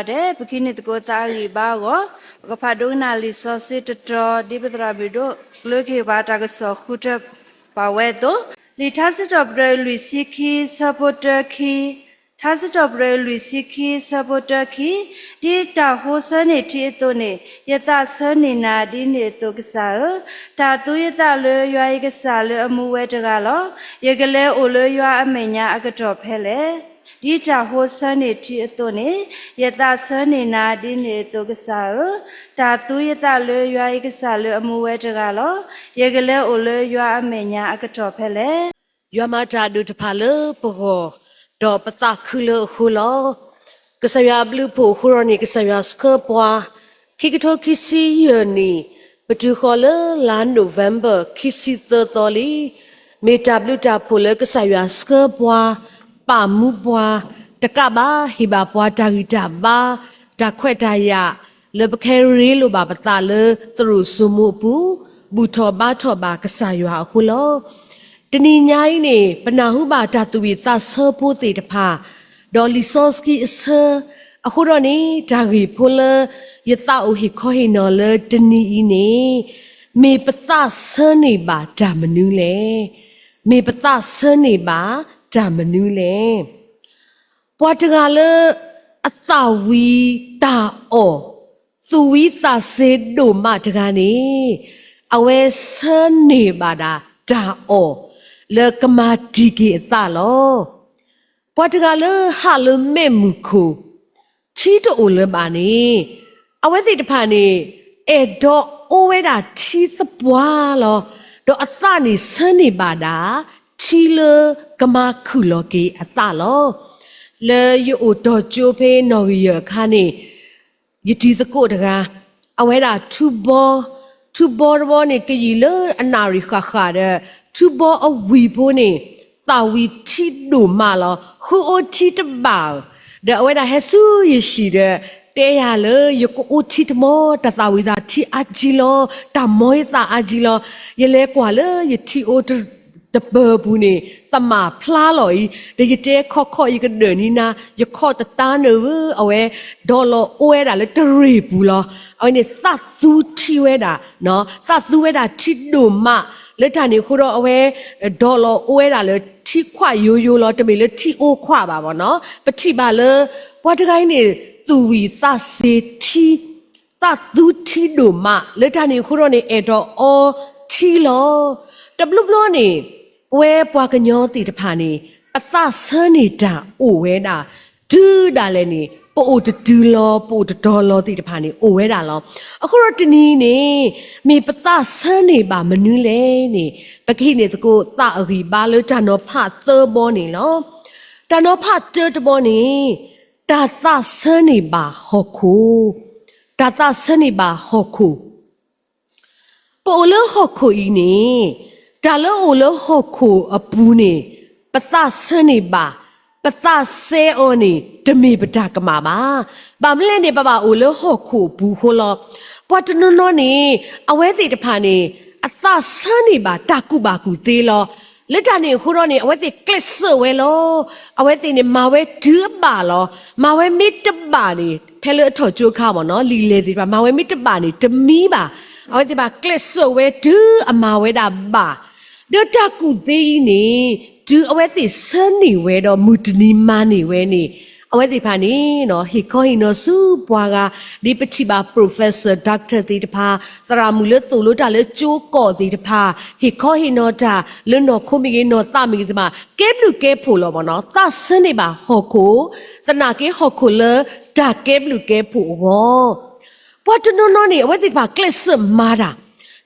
ဒီးပကဟံးန့ၢ်သကိးသးအဂံၢ်ဘါအဂီၢ်, ပကဖးဒိကနၣ်လံာ်စီဆှံတတီၤ ဒ်ပသရၣ်မုၣ်ဒိၣ်ကျၢၤက့ၤပှၤတၢ်ကစီၣ်ဃုထၢပာ်ဝဲအသိး, လံာ်ထါစံးထီၣ်ပတြၢၤလွံၢ်ဆံခံ ဆၢဖိတၢခံ, ထါစံးထီၣ်ပတြၢၤလွံၢ်ဆံခံ ဆၢဖိတၢခံ, ဒ်တၢ်ဟိဆၢန့ၢ်ထံအသိးန့ၣ် ယသးဆၢန့ၢ်နၤဒ်န့ၣ်အသိးကစၢ်ဧၢ, တၢ်သူယသးလၢယွၤယကစၢ်လၢအမူဝဲတဂၤလီၤ. ယကလဲၤအိၣ်လၢယွၤအမဲာ်ညါအကတီၢ်ဖဲလဲၣ်. ဒ်တၢ်ဟိဆၢန့ၢ်ထံအသိးန့ၣ် ယသးဆၢန့ၢ်နၤဒ်န့ၣ်အသိးကစၢ်ဧၢ, တၢ်သူယသးလၢယွၤယကစၢ်လၢအမူဝဲတဂၤလီၤ. ယကလဲၤအိၣ်လၢယွၤအမဲာ်ညါအကတီၢ်ဖဲလဲၣ်. ယွၤမၤတၢ်ဒိၣ်တဖၣ်လၢပဂီၢ်, ဒီးပသးခုလၢအဃိလီၤ. ကစၢ်ယွၤအဘျုးအဖှိၣ်အဃိဒီးန့ၣ် ကစၢ်ယွၤဆှၢပှၤ ခံကထိခံဆံယဲၢ်နံၣ် ပတုၤဃီၤလၢလါနိၣ်ဝ့ဘၢၣ် ခံဆံသၢသီလံ. မ့ၢ်တၢ်ဘျုးတၢ်ဖှိၣ်လၢကစၢ်ယွၤဆှၢပှၤ, ပာ်မူပှၤ, တကးဘၣ် ဟ့ၣ်ဘၣ်ပှၤတၢ်ဂံၢ်တၢ်ဘါ, တၢ်ခွဲးတၢ်ယာ် လၢပကဟဲရ့လိာ်ဘၣ်ပသးလၢသရိာ်စိမိအပူၤ, ဘူၣ်ထီၣ်ဘါထီၣ်ဘၣ်ကစၢ်ယွၤအဃိလီၤ. တနံၤညါအံၤန့ၣ် ပနၢ်ဟူဘၣ်တၢ်သူၣ်ဝံၣ်သးဆၢဖိသ့ၣ်တဖၣ်, ဒီးလံာ်စီဆှံအဆၢ, အဃိဒီးန့ၣ် တၢ်ဂ့ၢ်ဖိလၢ ယသးအိၣ်ဟ့ၣ်ခီဟ့ၣ်နီၤလၢတနံၤအံၤန့ၣ်, မ့ၢ်ပသးဆၢန့ၢ်ဘၣ်တၢ်မနုၤလဲၣ်. မ့ၢ်ပသးဆၢန့ၢ်ဘၣ်တၢ်မနုၤလဲၣ်. ပှၤတဂၤလၢ အသၣ်ဝံၤတၢ်အီၣ်, သူၣ်ဝံသးစ့ဒိၣ်မးတဂၤန့ၣ်, အဝဲဆၢန့ၢ်ဘၣ်ဒၣ်တၢ်အီၣ် လၢကမၤတံၢ်က့ၤအသးလီၤ. ပှၤတဂၤလၢဟးလၢမ့ၣ်မုၢ်ခိၣ်, ထံတအိၣ်လၢၤဘၣ်န့ၣ်, အဝဲသ့ၣ်တဖၣ်န့ၣ် အဲၣ်ဒိးအိၣ်ဝဲဒၣ်ထံသပှၢ်လီၤ. ဒီးအသးန့ၣ်ဆၢန့ၢ်ဘၣ်ဒၣ် ထံလၢကမၤခုၣ်လီၤက့ၤအသးလီၤ. လၢယအိၣ်တီၤကၠိဖဲနီၣ်ဂံၢ်ယဲၢ်အခါန့ၣ်, ယတံၤသကိးတဂၤ, အဝဲဒၣ်ထူဘီ, ထူဘီတဘီန့ၣ် ကယံာ်လၢအနၣ်ရံၣ်ဃၣ်ဃၣ်ဒီး ထူဘီအဝံၤဖိန့ၣ် သၣ်ဝံၤထံဒိၣ်မးလီၤ. ဃုအိၣ်ထံတဘၣ်ဧၢ, ဒီးအဝဲဒၣ်ဟဲဆူယဟံၣ်ဒီး တဲယၤလၢ ယကအိၣ်ထံတမီ, တၢ်သၣ်ဝံၤသးထံအါကံလီၤ, တၢ်မီယသးအါကံလီၤ. ယလဲၤကွၢ်လၢယထံအိၣ်တ တပၢၤပူၤန့ၣ် သမၣ်ဖျါလီၤအံၤ, ဒီးယတဲခီၣ်ခီၣ်ယကဒၢၣ်နံၤနၤ, ယခီၣ်တတါနၢၤဧၢ, အဝဲဒိးလီၤအိၣ်ဝဲဒၣ်လၢတရ့ၣ်ပူၤလီၤ. အဝဲန့ၣ်သးသူထံဝဲဒၣ်, သးသူဝဲဒၣ်ထံဒိၣ်မး, လၢတၢ်န့ၣ်အဃိဒီးအဝဲ ဒိးလီၤအိၣ်ဝဲဒၣ်လၢထံခွးယိယိလီၤ, တမ့ၢ်လၢထံအိၣ်ခွးဘၣ်ဘၣ်နီၤ. ပထံၣ်ဘၣ်လၢ ပှၤတဂၤအံၤန့ၣ် သူၣ်ဝံၣ်သးစ့ထံ သးသူထံဒိၣ်မး, လၢတၢ်န့ၣ်အဃိဒီးန့ၣ် အဲၣ်ဒိးအီထံလီၤ. တဘျီဘျီန့ၣ် ပဝဲပှၤကညီသ့ၣ်တဖၣ်န့ၣ် ပသးဆၢန့ၢ်တၢ်အိၣ်ဝဲဒၣ်, တုၤဒၣ်လဲာ်န့ၣ် ပအိၣ်တတုၤလီၤ ပအိၣ်တတီၤလီၤသ့ၣ်တဖၣ်န့ၣ် အိၣ်ဝဲဒၣ်လီၤ. အဃိဒီးတနံၤန့ၣ် မ့ၢ်ပသးဆၢန့ၢ်ဘၣ်မနုၤလဲၣ်န့ၣ် ပကဟံးန့ၢ်သကိးသးအဂံၢ်ဘါလၢတၢ်နီၤဖးသၢဘီန့ၣ်လီၤ. တၢ်နီၤဖးတၢတဘီန့ၣ် တၢ်သးဆၢန့ၢ်ဘၣ်ဟီၣ်ခိၣ်, တၢ်သးဆၢန့ၢ်ဘၣ်ဟီၣ်ခိၣ်. ပအိၣ်လၢဟီၣ်ခိၣ်အံၤန့ၣ် တၢ်လၢအအိၣ်လၢဟီၣ်ခိၣ်အပူၤန့ၣ် ပသးဆၢန့ၢ်ဘၣ်, ပသးစဲအီၤန့ၣ် တမ့ၢ်ပတၢ်ကမၣ်ဘၣ်. ဘၣ်မနုၤလဲၣ်န့ၣ် ပဘၣ်အိၣ်လၢဟီၣ်ခိၣ်အပူၤအဃိလီၤ. ပှၤတနီၤနီၤန့ၣ် အဝဲသ့ၣ်တဖၣ်န့ၣ် အသးဆၢန့ၢ်ဘၣ်တၢ်ကူၣ်ဘၣ်ကူၣ်သ့လီၤ. လၢတၢ်န့ၣ်အဃိဒီးန့ၣ် အဝဲသ့ၣ်ကျဲးစၢးဝဲလီၤ. အဝဲသ့ၣ်န့ၣ် မၤဝဲတုၤအဘၣ်လီၤ. မၤဝဲမ့ၢ်တဘၣ်န့ၣ် ဖဲလၢအထီၣ်ကၠိအခါမ့ၢ်နီၤ လံာ်လဲၢ်သ့ၣ်တဖၣ် မၤဝဲမ့ၢ်တဘၣ်န့ၣ် တမံဘၣ်. အဝဲသ့ၣ်တဖၣ်ကျဲးစၢးဝဲတုၤအမၤဝဲဒၣ်ဘၣ်. ဒီးတၢ်ကူၣ်သ့အံၤန့ၣ် တုၤအဝဲသ့ၣ်ဆၢန့ၢ်ဝဲဒီးမုၢ်တနံၤမၤန့ၢ်ဝဲန့ၣ် အဝဲသ့ၣ်တဖၣ်န့ၣ် ဟ့ၣ်ခီဟ့ၣ်နီၤဆူပှၤဂၤ ဒ်ပထံၣ်ဘၣ် professor doctor သ့ၣ်တဖၣ်, သရၣ်မုၣ်လၢသိၣ်လိတၢ်လၢကၠိကီၢ်သ့ၣ်တဖၣ်, ဟ့ၣ်ခီဟ့ၣ်နီၤတၢ်လၢနီၢ်ခိမ့ၢ်ဂ့ၤ နီၢ်သးမ့ၢ်ဂ့ၤတဖၣ် ကဲဘျုးကဲဖှိၣ်လီၤမ့ၢ်နီၤ. သးဆၢန့ၢ်ဘၣ်ဟီၣ်ခိၣ်, သနာ်က့ဟီၣ်ခိၣ်လၢတၢ်ကဲဘျုးကဲဖှိၣ်အဂီၢ် ပှၤတနီၤနီၤန့ၣ် အဝဲသ့ၣ်တဖၣ်ကျဲးစၢးမၤတၢ်,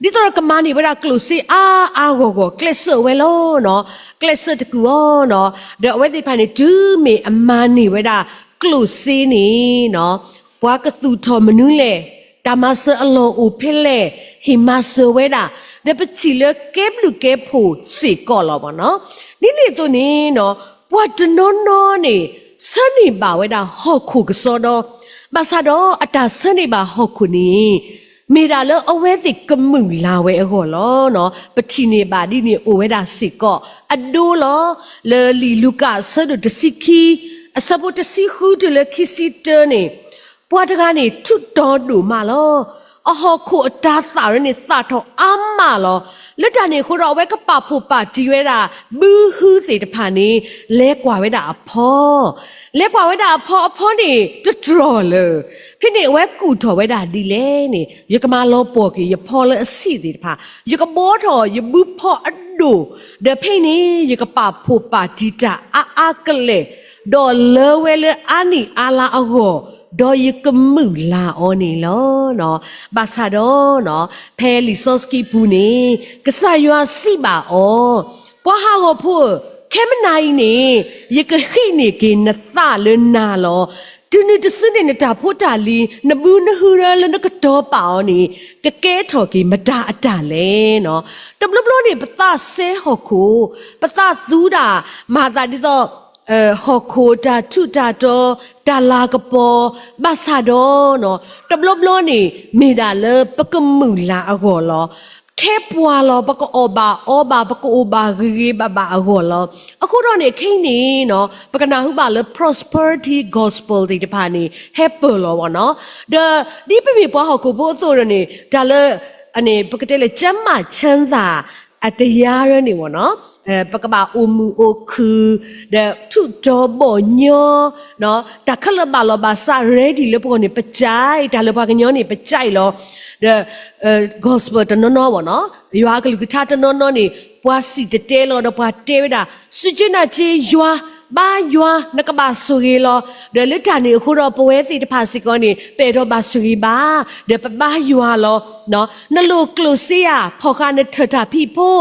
ဒ်သိးဒီးကမၤန့ၢ်ဝဲဒၣ်ကျိၣ်စ့အါအါဂီၢ်ဂီၢ် ကျဲးစၢးဝဲလီၤနီၤ, ကျဲးစၢးတကူၣ်အီၤနီၤ. ဒီးအဝဲသ့ၣ်တဖၣ်န့ၣ် တုၤမ့ၢ်အမၤန့ၢ်ဝဲဒၣ်ကျိၣ်စ့န့ၣ်နီၤ, ပှၤကသူၣ်ထီၣ်မနုၤလဲၣ်, တၢ်မၤစၢၤအလီၢ်အိၣ်ဖဲလဲၣ်, ဟ့ၣ်မၤစၢၤဝဲဒၣ်, ဒီးပထံၣ်လၢကဲဘျုးကဲဖှိၣ်စ့ၢ်ကီးလီၤမ့ၢ်နီၤ. ဒ်န့ၣ်အသိးန့ၣ်နီၤ, ပှၤတနီၤနီၤန့ၣ် ဆၢန့ၢ်ဘၣ်ဝဲဒၣ်ဟီၣ်ခိၣ်ကစီဒီ, ဘၣ်ဆၣ်ဒီးအတၢ်ဆၢန့ၢ်ဘၣ်ဟီၣ်ခိၣ်န့ၣ် မ့ၢ်ဒၣ်လၢအဝဲသ့ၣ်ကမုာ်လၤဝဲအဂီၢ်လီၤ. ပထံၣ်န့ၢ်ဘၣ်ဒ်န့ၣ်အိၣ်ဝဲဒၣ်စ့ၢ်ကီး, အဒိလီၤ. လၢလံာ်လူၤကၣ်အဆၢဒိၣ်တဆံခံ, အဆၢဖိတဆံဃုတုၤလၢခံဆံတၢန့ၣ်, ပှၤတဂၤန့ၣ် ထူးတီၤဒိၣ်မးလီၤ. အဟီၣ်ခိၣ်အတၤသၣ်ရၢန့ၣ် သၣ်ထီၣ်အါမးလီၤ. လၢတၢ်န့ၣ်အဃိဒီး အဝဲကပာ်ဖှိၣ်ပာ်တံၢ်ဝဲဒၣ် ဘုဟုသ့ၣ်တဖၣ်န့ၣ် လဲၤကွၢ်ဝဲဒၣ်အဖီ လဲၤကွၢ်ဝဲဒၣ်အဖီ အဖီန့ၣ် တတြီၢ်လၢၤ. ဖဲန့ၣ်အဝဲကူၣ်ထီၣ်ဝဲဒၣ်ဒ်လဲၣ်န့ၣ် ယကမၤလီၤပှီၢ်က့ၤ ယဖီလၢအဆံးသ့ၣ်တဖၣ်, ယကဘှီထီၣ်ယဘုဖီအဒိၣ်, ဒီးဖဲအံၤန့ၣ် ယကပာ်ဖှိၣ်ပာ်တံၢ်တၢ်အါအါကလဲာ်, ဒီးလၢဝဲလၢအါနံၣ်အါလါအဂီၢ်, ဒီးယကမုာ်လၤအီၤန့ၣ်လီၤ. ဘၣ်ဆၣ်ဒီး ဖဲလံာ်စီဆှံပူၤန့ၣ် ကစၢ်ယွၤစံးဘၣ်အီၤ, ပှၤဟးဂီၤဖိဧၢ, ခဲမနၤအံၤန့ၣ် ယကဟံးန့ၢ်က့ၤနသးလၢနၤလီၤ. တုၤနုၤတစုန့ၣ် နတၢ်ဖိတၢ်လံၤ, နဘုနဟုရၢလၢနကတီၤပာ်အီၤန့ၣ် ကကဲထီၣ်က့ၤမတၤအတၢ်လဲၣ်. တဘျီဘျီန့ၣ် ပသးစဲဟီၣ်ခိၣ်, ပသးသူဒၣ် မၤသးဒ်သိး ဟီၣ်ခိၣ်တၢ်ထူးတၢ်တီၤ, တၢ်လၤကပီၤ, ဘၣ်ဆၣ်ဒီး တဘျီဘျီန့ၣ် မ့ၢ်ဒၣ်လၢပကမုာ်လၤအဂီၢ်လီၤ. ခဲပှၤလီၤ ပကအီၣ်ဘၣ်အီဘၣ် ပကအိၣ်ဘၣ်ဂ့ၤဂ့ၤဘၣ်ဘၣ်အဂီၢ်လီၤ. အဃိဒီးန့ၣ် ခဲအံၤန့ၣ် ပကနၢ်ဟူဘၣ်လၢ prosperity gospel သ့ၣ်တဖၣ်န့ၣ် ဟဲပၢၢ်လီၤဘၣ်နီၤ. ဒီးဒ်ပမ့ၢ်ပှၤဟီၣ်ခိၣ်ဖိအသိးဒီးန့ၣ် တၢ်လၢ ပကတဲလၢ ကျန်းမာချမ်းသာ အတရားရၢန့ၣ်ဘၣ်နီၤ, ပကဘၣ်အိၣ်မုာ်အိၣ်ခုၣ်, ဒီးထူးတီၤဘီၣ်ညီ, တၢ်ခဲလၢာ်ဘၣ်လီၤဘၣ်စး ready လၢပဂီၢ်န့ၣ် ပကးအံၤ, တၢ်လၢပှၤကညီန့ၣ် ပကးအံၤလီၤ. ဒီး gospel တနီၤနီၤဘၣ်နီၤ, ယွၤအကလုၢ်ကထါတနီၤနီၤန့ၣ် ပှၤစံၣ်တဲၤတဲလီၤဒီးပှၤတဲဝဲဒၣ် စူၢ်က့ၤနာ်က့ၤယွၤ, ဘါယွၤ နကဘၣ်ဆိၣ်ဂ့ၤလီၤ. ဒီးလၢတၢ်န့ၣ်အဃိဒီး ပဝဲသ့ၣ်တဖၣ်စ့ၢ်ကီးန့ၣ် ပအဲၣ်ဒိးဘၣ်ဆိၣ်ဂ့ၤဘၣ်, ဒီးပဘါယွၤလီၤ. နလိၣ်ကျိၣ်စ့ဧါ, ဖီၣ်ဃာ်နထၢၣ်တၢ်ဖံးဖိ,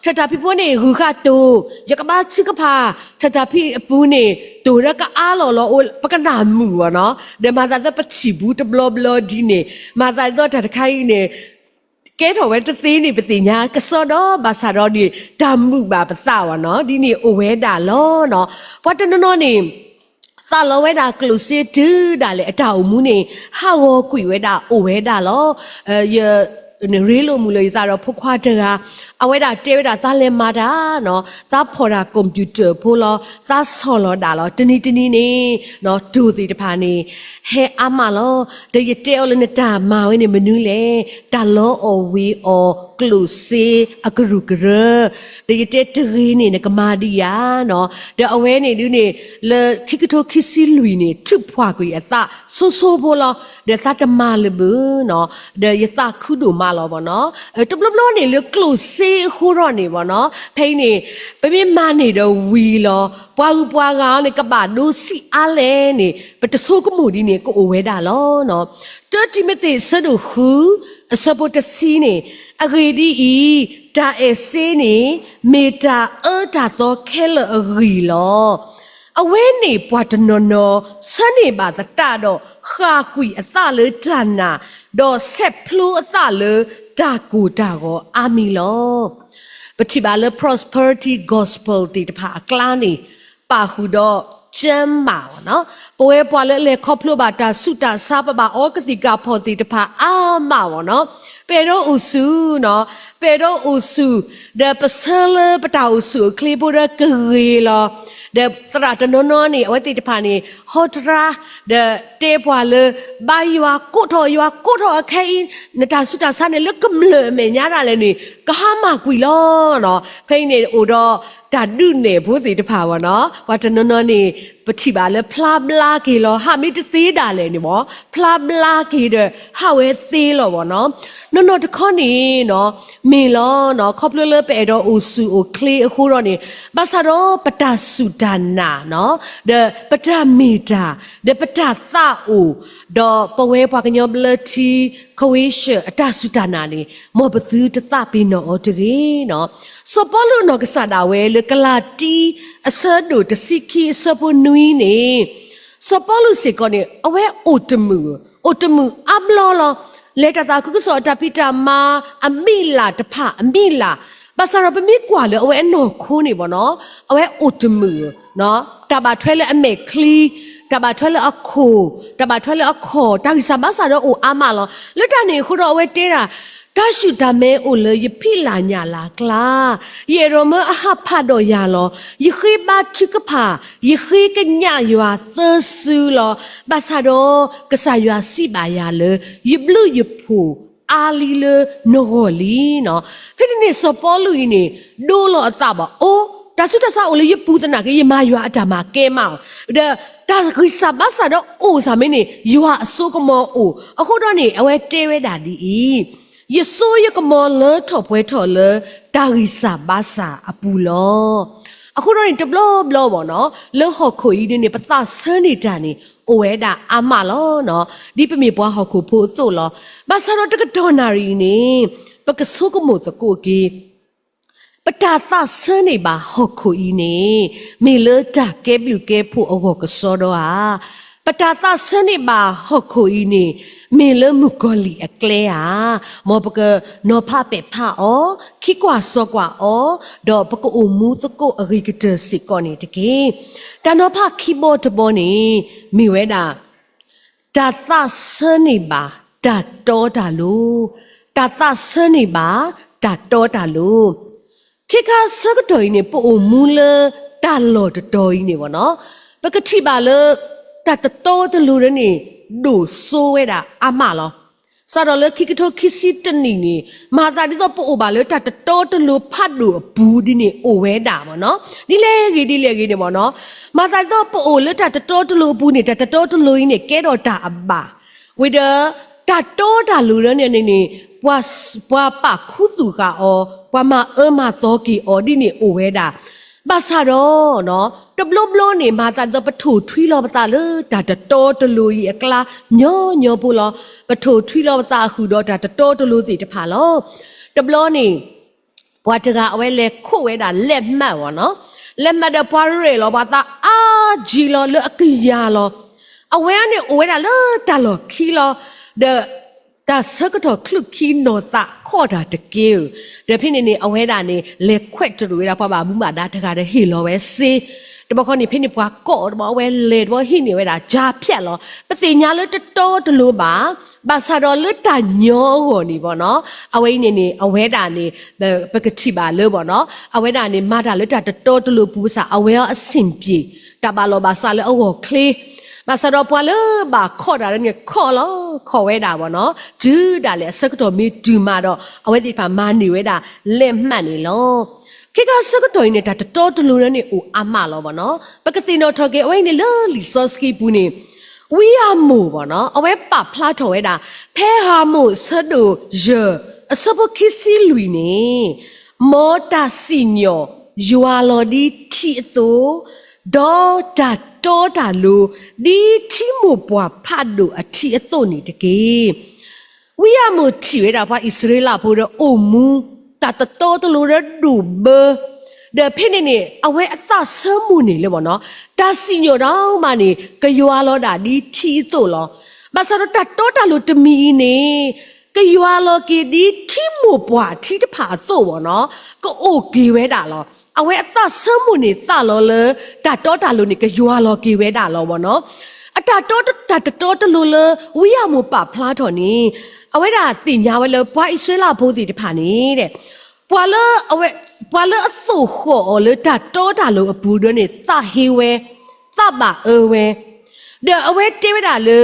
ထၢၣ်တၢ်ဖံးဖိန့ၣ် ဂုၤဃာ်တိၢ်, ယကဘါထုကဖၣ်, ထၢၣ်တၢ်ဖံးအပူၤန့ၣ် တိၢ်ဒီးကအါလီၤလီၤ, ပကနၣ်မုာ်ဘၣ်နီၤ, ဒီးမၤသးဒ်သိးပထံၣ်ဘူးတဘျီဘျီဒ်န့ၣ်, မၤသးဒ်သိးတၢ်တခါအံၤန့ၣ် ကဲထီၣ်ဝဲတသ့န့ၣ် ပသ့ၣ်ညါကစီဒီ ဘၣ်ဆၣ်ဒီးန့ၣ် တၢ်မုာ်ဘၣ်ပသးဘၣ်နီၤ, ဒ်န့ၣ်အိၣ်ဝဲဒၣ်လီၤ. ပှၤတနီၤနီၤန့ၣ် သးလီဝဲဒၣ်ကျိၣ်စ့တုၤဒၣ်လဲာ်အတၢ်အိၣ်မူန့ၣ် ဟးဂီၤကွံာ်ဝဲဒၣ်အိၣ်ဝဲဒၣ်လီၤ. ယ ရ့လိာ်မုာ်လၢယသးဒီးဖိခွါတဂၤ, အဝဲဒၣ်တဲဝဲဒၣ်သးလဲၤမၤတၢ်နီၤ, သးဖီၣ်တၢ် computer ဖိလီၤ, သးဆီၣ်လီၤဒၣ်လီၤ, တနံၤတနံၤန့ၣ် တိၢ်သ့ၣ်တဖၣ်န့ၣ် ဟဲအါမးလီၤ. ဒီးယတဲအီၤလၢနတၢ်မၤဝဲန့ၣ်မနုၤလဲၣ်, တၢ်လီအီၣ်ဝ့ၤအီၣ်ကျိၣ်စ့အကရူၢ်ကရၢ, ဒီးယတဲတဂ့ၤန့ၣ် နကမၤဒံးယၤနီၤ, ဒီးအဝဲန့ၣ်ဒုးန့ၣ် လၢခံကထိခံဆံလွံၢ်န့ၣ် ထုးဖှၣ်ကွံာ်အသးဆိဆိဖိလီၤ, ဒီးသးတမၤလၢၤဘၣ်နီၤ, ဒီးယသးခုဒိၣ်မးလီၤဘၣ်နီၤ. တဘျီဘျီန့ၣ်လၢကျိၣ်စ့အဃိဒီးန့ၣ်ဘၣ်နီၤ, ဖဲအံၤန့ၣ် ပမ့ၢ်မၤန့ၢ်ဒီးဝံၤလီၤ, ပှၤဂုၤပှၤဂၤန့ၣ် ကဘၣ်ဒိစံးအါလဲၣ်န့ၣ် ပတဆိကမိၣ်ဒ်န့ၣ် ကအိၣ်ဝဲဒၣ်လီၤနီၤ. တၢတံၤမသ့းအဆၢဒိၣ်ဃု အဆၢဖိတဆံန့ၣ်, အဂ့ၢ်ဒ်အံၤ, တၢ်အဲၣ်စ့န့ၣ် မ့ၢ်တၢ်အၢတၢ်သီခဲလၢာ်အဂံၢ်လီၤ. အဝဲန့ၣ်ပှၤတနီၤနီၤ ဆၢန့ၢ်ဘၣ်သတးဒီး ဃၣ်ကွံာ်အသးလၢတၢ်နာ်, ဒီးဆဲးဖျိအသးလၢတၢ်ကိၢ်တၢ်ဂီၤအါမံၤလီၤ. ပထံၣ်ဘၣ်လၢ prosperity gospel သ့ၣ်တဖၣ်အကျါန့ၣ် ပာ်ဃုာ်ဒီး ကျန်းမာ ဘၣ်နီၤ, ပဝဲပှၤလၢအလဲၤခီဖျိဘၣ်တၢ်ဆူးတၢ်ဆါ ပဘၣ်အီကသံၣ်ကၢ်ဖီၣ်သ့ၣ်တဖၣ်အါမးဘၣ်နီၤ, ပအဲၣ်ဒိးအိၣ်ဆူၣ်နီၤ, ပအဲၣ်ဒိးအိၣ်ဆူၣ်, ဒီးပဆၢလၢပတၢ်အိၣ်ဆူၣ်အိၣ်ချ့ဖိဒီးကဂ့ၤလီၤ. ဒီးသရၣ်တနီၤနီၤန့ၣ် အဝဲသ့ၣ်တဖၣ်န့ၣ် ဟီတရါ, ဒီးတဲပှၤလၢ ဘါယွၤကိးထီၣ်ယွၤကိးထီၣ်အခဲအံၤ, နတၢ်ဆူးတၢ်ဆါန့ၣ်လၢကမျၢၢ်အမဲာ်ညါဒၣ်လဲာ်န့ၣ် ကဟါမၢ်ကွံာ်လီၤနီၤ. ဖဲအံၤန့ၣ်အိၣ်ဒီးတၢ်ဒုးနဲၣ်ဖိသ့ၣ်တဖၣ်ဘၣ်နီၤ, ပှၤတနီၤနီၤန့ၣ် ပထံၣ်ဘၣ်လၢဖျါဘျါက့ၤလီၤ, ဟးမ့ၢ်တသ့ဒၣ်လဲာ်န့ၣ်ဘၣ်, ဖျါဘျါက့ၤဒီးဟးဝဲသ့လီၤဘၣ်နီၤ. နီၢ်နီၢ်တခီန့ၣ်နီၤ, မ့ၢ်လီၤနီၤ, ခီဖျိလၢပအဲၣ်ဒိးအိၣ်ဆူၣ်အိၣ်ချ့အဃိဒီးန့ၣ်, ဘၣ်ဆၣ်ဒီးပတၢ်စူၢ်တၢ်နာ်နီၤ, ဒီးပတၢ်မ့ၢ်တၢ်, ဒီးပတၢ်သးအိၣ်, ဒီးပဝဲပှၤကညီဘျၢထံ ခဝ့ၡၢၣ်အတၢ်စူၢ်တၢ်နာ်န့ၣ် မ်ပသုတသးပ့ၤနီၣ်အီၤတဂ့ၤနီၤ. စီၤပီလူးအနီၢ်ကစၢ်ဒၣ်ဝဲလၢကလၤတံ အဆၢဒိၣ်တဆံခံအဆၢဖိနွံန့ၣ်, စီၤပီလူးစ့ၢ်ကီးန့ၣ် အဝဲအိၣ်တမုာ်, အိၣ်တမုာ်အါဘျီလီၤ. လဲၤတၢ်သးခုကစီၣ်အတၢ်ဖံးတၢ်မၤအမံၤလၢ်တဖၣ်အမံၤလၢ်, ဘၣ်ဆၣ်ဒီးပမ့ၢ်ကွၢ်လၢအဝဲအနီၢ်ခိန့ၣ်ဘၣ်နီၤ, အဝဲအိၣ်တမုာ်, တၢ်ဘၣ်ထွဲလၢအမဲာ်ချံ, တၢ်ဘၣ်ထွဲလၢအခိၣ်, တၢ်ဘၣ်ထွဲလၢအခီၣ်, တၢ်ဂံၢ်စၢ်ဘါစၢ်ဒီးအိၣ်အါမးလီၤ. လၢတၢ်န့ၣ်အဃိဒီးအဝဲတဲဒၣ် တၢ်ဆူၣ်တၢ်မဲအိၣ်လၢယဖံးလၢ်ညၣ်လၢ်အကျါ, ယအဲၣ်ဒိးမၢအဟးဖးဒီးယၤလီၤ. ယဃ့ဘါထုကဖၣ်, ယဃ့ကညးယွၤသၢစုလီၤ. ဘၣ်ဆၣ်ဒီးကစၢ်ယွၤစံးဘၣ်ယၤလၢ ယဘျုးယဖှိၣ်အါလံလၢနဂီၢ်လံနီၤ. ဖဲန့ၣ်န့ၣ်စီၤပီလူးအံၤန့ၣ် ဒိလီၤအသးဘၣ်, အိ, တၢ်ဆူးတၢ်ဆါအိၣ်လၢယပူၤသနာ်က့ ယမၤယွၤအတၢ်မၤကဲမးအီၤ, ဒီးတၢ်ဂံၢ်စၢ်ဘါစၢ်ဒီးအိၣ်စ့ၢ်မ့ၢ်န့ၣ် ယွၤအစိကမီၤအိၣ်. အဃိဒီးန့ၣ် အဝဲတဲဝဲဒၣ်ဒ်အံၤ, ယစိယကမီၤလၢထီၣ်ပှဲၤထီၣ်လၢတၢ်ဂံၢ်စၢ်ဘါစၢ်အပူၤလီၤ. အဃိဒီးန့ၣ် တဘျီဘျီဘၣ်နီၤ လၢဟီၣ်ခိၣ်အံၤဒ်န့ၣ် ပသးဆၢန့ၢ်တၢ်န့ၣ် အိၣ်ဝဲဒၣ်အါမးလီၤနီၤ. ဒ်ပမ့ၢ်ပှၤဟီၣ်ခိၣ်ဖိအသိးလီၤ. ဘၣ်ဆၣ်ဒီးတကတီၢ်နၣ်ရံၣ်အံၤန့ၣ် ပကဆိကမိၣ်သကိးက့ၤ ပတၢ်သးဆၢန့ၢ်ဘၣ်ဟီၣ်ခိၣ်အံၤန့ၣ် မ့ၢ်လၢတၢ်ကဲဘျုးကဲဖှိၣ်အဂီၢ်ကစီဒီဧါ. ပတၢ်သးဆၢန့ၢ်ဘၣ်ဟီၣ်ခိၣ်အံၤန့ၣ် မ့ၢ်လၢမုၣ်ကီၤလံၢ်အကျဲဧါ. မ်ပကနီၤဖးပဲာ်ဖးအီၤ, ခံကွၢ်စီကွၢ်အီၤ, ဒီးပကအိၣ်မူသကိးအဂ့ၤကတၢၢ်စ့ၢ်ကီးန့ၣ်တက့ၢ်. တၢ်နီၤဖးခံဘီတဘီန့ၣ် မ့ၢ်ဝဲဒၣ် တၢ်သးဆၢန့ၢ်ဘၣ်တၢ်တီတၢ်လိၤ, တၢ်သးဆၢန့ၢ်ဘၣ်တၢ်တီတၢ်လိၤ. ခ့ခါဆၢကတီၢ်အံၤန့ၣ် ပအိၣ်မူလၢတၢ်လီၢ်တတီၤအံၤန့ၣ်ဘၣ်နီၤ, ပကထံၣ်ဘၣ်လၢ တၢ်တတီတလိၤဒၣ်န့ၣ် ဒိၣ်စိဝဲဒၣ်အါမးလီၤ. စးထီၣ်လၢခံကထိခံဆံတနံၣ်န့ၣ် မၤသးဒ်သိးပအိၣ်ဘၣ်လၢတၢ်တတီတလိၤဖးဒိၣ်အပူၤဒ်န့ၣ်အိၣ်ဝဲဒၣ်ဘၣ်နီၤ. ဒ်လဲၣ်ဂ့ၤဒ်လဲၣ်ဂ့ၤန့ၣ်ဘၣ်နီၤ, မၤသးဒ်သိးပအိၣ်လၢတၢ်တတီတလိၤအပူၤန့ၣ် တၢ်တတီတလိၤအံၤန့ၣ် ကဲထီၣ်တၢ်အဘၣ်, ဝံၤဒီး တၢ်တီတၢ်လိၤဒၣ်န့ၣ်န့ၣ် ပှၤပာ်ခူသူၣ်ဃာ်အီၤ, ပှၤမၤအၢမၤသီက့ၤအီၤဒ်န့ၣ်အိၣ်ဝဲဒၣ်. ဘၣ်ဆၣ်ဒီး တဘျီဘျီန့ၣ် မၤသးဒ်သိးပထိၣ်ထွံလီၤပသးလၢတၢ်တတီတလိၤအံၤအကျါ ညီညီဖိလီၤ. ပထိၣ်ထွံလီၤပသးအဃုာ်ဒီးတၢ်တတီတလိၤသ့ၣ်တဖၣ်လီၤ. တဘျီန့ၣ် ပှၤတဂၤအဝဲလဲၤခိးဝဲဒၣ်လက်မှတ်ဘၣ်နီၤ, လက်မှတ်ဒီးပှၤရဲၣ်လီၤပှၤသးအါကံလီၤလၢအကယၤလီၤ. အဝဲန့ၣ်အိၣ်ဝဲဒၣ်လၢတၢ်လီၢ်ခံလီၤ. ဒီး တၢ်ဆၢကတီၢ်ချုးခံနီၤသးခီၣ်တၢ်တက့ၢ်ဧၢ, ဒီးဖဲန့ၣ်န့ၣ် အဝဲဒၣ်န့ၣ် လဲၤခွဲးတရူးဝဲဒၣ်ပှၤဘၣ်မူဘၣ်ဒါတဂၤဒီးဟ့ၣ်လီၤဝဲစ့, တဘျီဃီန့ၣ် ဖဲန့ၣ်ပှၤကိးတဘျီ အဝဲလဲၤတဘျီဟံးန့ၢ်ဝဲဒၣ် ကြားဖြတ်လီၤ. ပသ့ၣ်ညါလၢတတီတလိၤဘၣ်, ဘၣ်ဆၣ်ဒီးလၢတၢ်ညီအဂီၢ်န့ၣ်ဘၣ်နီၤ, အဝဲအံၤန့ၣ်န့ၣ် အဝဲဒၣ်န့ၣ် ပကထံၣ်ဘၣ်လၢဘၣ်နီၤ, အဝဲဒၣ်န့ၣ် မၤတၢ်လၢတၢ်တတီတလိၤပူၤဘၣ်ဆၣ် အဝဲအီၤအဆင်ပြေ, တၢ်ဘၣ်လီၤဘၣ်စးလၢအဂီၢ်ချ့, ဘၣ်ဆၣ်ဒီးပှၤလၢဘၣ်ခီၣ်တၢ်န့ၣ် ခီၣ်လီၤခီၣ်ဝဲဒၣ်ဘၣ်နီၤ, တုၤဒၣ်လဲာ်အဆၢကတီၢ်မ့ၢ်တုၤမးဒီး အဝဲသ့ၣ်တဖၣ်မၤန့ၢ်ဝဲဒၣ် လက်မှတ်န့ၣ်လီၤ. ခ့ခါဆၢကတီၢ်အံၤန့ၣ် တၢ်တတီတလိၤဒၣ်န့ၣ်အိၣ်အါမးလီၤဘၣ်နီၤ, ပကသ့ၣ်နီၣ်ထီၣ်က့ၤ အဝဲအံၤန့ၣ်လၢလံာ်စီဆှံပူၤန့ၣ် ဝံအၤမိၣ်ဘၣ်နီၤ, အဝဲပာ်ဖျါထီၣ်ဝဲဒၣ် ဖဲဧၤမိၣ်အဆၢဒိၣ်ယဲၢ် အဆၢဖိခံဆံလွံၢ်န့ၣ်, မ်တၢ်စံၣ်ညီၣ်ယွၤလီၤဒ်ထံအသိး, ဒီးတၢ်တီတၢ်လိၤ ဒ်ထံမိၢ်ပှၢ်ဖးဒိၣ်အထံအသိးန့ၣ်တက့ၢ်. ဝံအၤမိၣ်ထံၣ်ဝဲဒၣ်ပှၤအံၣ်စရ့လးဖိဒီးအိၣ်မူ တၢ်တတီတလိၤဒီးဒိၣ်ဘၢ, ဒီးဖဲန့ၣ်န့ၣ် အဝဲအသးဆၢမိၣ်န့ၣ်လၢဘၣ်နီၤ, တၢ်စံၣ်ညီၣ်တၢ်မၤန့ၣ် ကယွၤလီၤဒၣ်ဒ်ထံအသိးလီၤ. ဘၣ်ဆၣ်ဒီးတၢ်တီတၢ်လိၤတမံၤအံၤန့ၣ် ကယွၤလီၤက့ၤဒ်ထံမိၢ်ပှၢ်ထံတဖၣ်အသိးဘၣ်နီၤ, ကအိၣ်က့ၤဝဲဒၣ်လီၤ. အဝဲအသးဆၢမိၣ်န့ၣ်သးလီၤလၢ တၢ်တီတၢ်လိၤန့ၣ် ကယွၤလီၤက့ၤဝဲဒၣ်လီၤဘၣ်နီၤ. အတၢ်တီတၢ်တတီတလိၤလၢ ဝံအၤမိၣ်ပာ်ဖျါထီၣ်န့ၣ် အဝဲဒၣ်သ့ၣ်ညါဝဲလၢပှၤအံၣ်စရ့လးဖိသ့ၣ်တဖၣ်န့ၣ် ပှၤလၢအဝဲ ပှၤလၢအသိၣ်ဃီၣ်အီၤလၢတၢ်တီတၢ်လိၤအပူၤဒၣ်န့ၣ် သးဟ့ဝဲ, သးဘၣ်အၢဝဲ, ဒီးအဝဲတဲဝဲဒၣ်လၢ